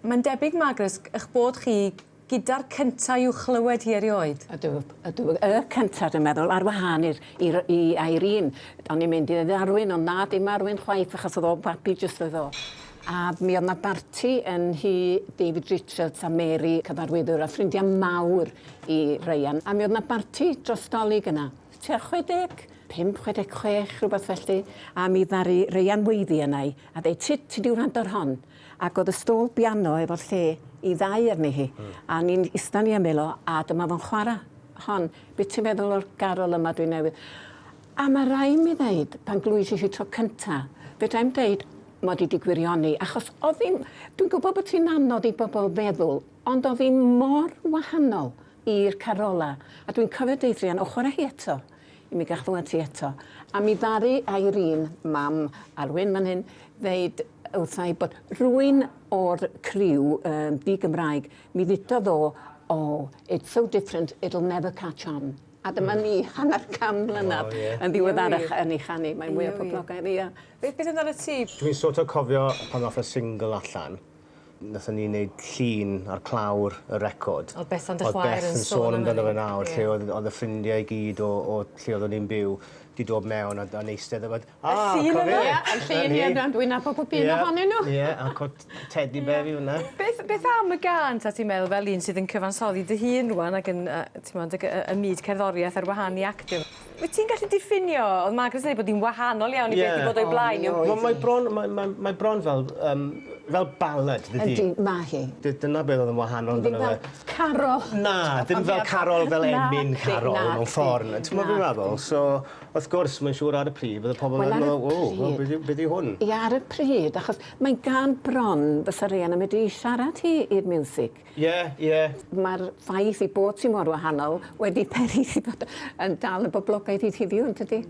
Mae'n debyg, Margaret, eich bod chi gyda'r cynta i'w chlywed hi erioed. Ydw, ydw. Y cynta dwi'n meddwl, ar wahân i'r i'r i Irene. O'n i'n mynd i ddeud Arwyn, ond na, dim Arwyn chwaith, achos oedd o'n babi jyst oedd o. A mi oedd 'na barti yn nhŷ David Richards a Mary, cyfarwyddwr a ffrindiau mawr i Ryan. A mi oedd 'na barti dros Dolig yna, tua 65, 66, rhywbeth felly. A mi ddaru Ryan weiddi arna i a deud, 'Tyd, ti 'di wrando ar hon?' Ac oedd y stôl biano efo lle i ddau arni hi. A o'n i'n ista yn 'i ymyl o, a dyma fo'n chwara hon. Be' ti'n feddwl o'r garol yma dwi newydd... A ma' rai' mi ddeud, pan glwys i hi tro cynta, fedrai'm deud mod i 'di gwirioni, achos o'dd hi'n... Dwi'n gwbod bod hi'n anodd i bobl feddwl, ond o'dd hi mor wahanol i'r carola. A dwi'n cofio deud 'th Rhian, o chwara hi eto, i mi ga'l chlywed ti eto. A mi ddaru Irene, mam Arwyn fan hyn, ddeud wrtha i bod rywun o'r criw yym di-Gymraeg, mi ddudodd o, oh, it's so different, it'll never catch on. A dyma ni, hanner can mlynedd yn ddiweddarach yn ei chanu. Mae'n mwy o poblogaidd, ia. Beth beth amdanat ti? Dwi'n sort of cofio pan ddath y single allan, Nathon ni neud llun ar clawr y record. O'dd Bethan dy chwaer yn sôn amdano fe nawr lle oedd o'dd y ffrindie i gyd o o lle oddwn ni'n byw 'di dod mewn a a'n eistedd efo A cofio? Ie, y llun ie na dwi'n nabod pob un ohonyn nhw. Ie, a cot tedi bear fi fyn 'na. Beth beth am y gân ta ti'n meddwl fel un sydd yn cyfansoddi dy hun rŵan ac yn yy t'mod ag yy ym myd cerddoriaeth ar wahân i actio. Wyt ti'n gallu diffinio, oedd Margaret yn dweud bod hi'n wahanol iawn i beth 'di bod o'i blaen. Wel mae bron mae mae mae bron fel yym fel ballad dydi? Yndi, ma' hi. Dyna beth oedd yn wahanol amdano fe. Ddim fel carol. Na, ddim fel carol fel emyn carol mewn ffordd. Ti'n gwybod beth fi'n meddwl? So wrth gwrs mae'n siŵr ar y pryd fydde pobl yn meddwl o wel be' 'di be' 'di hwn? Ie ar y pryd achos mae'n gân bron fysa Rhian yn medru siarad hi i'r miwsig. Ie, ie. Mae'r ffaith ei bod hi mor wahanol wedi peri iddi fod yn dal yn boblogaidd hyd heddiw yntydi?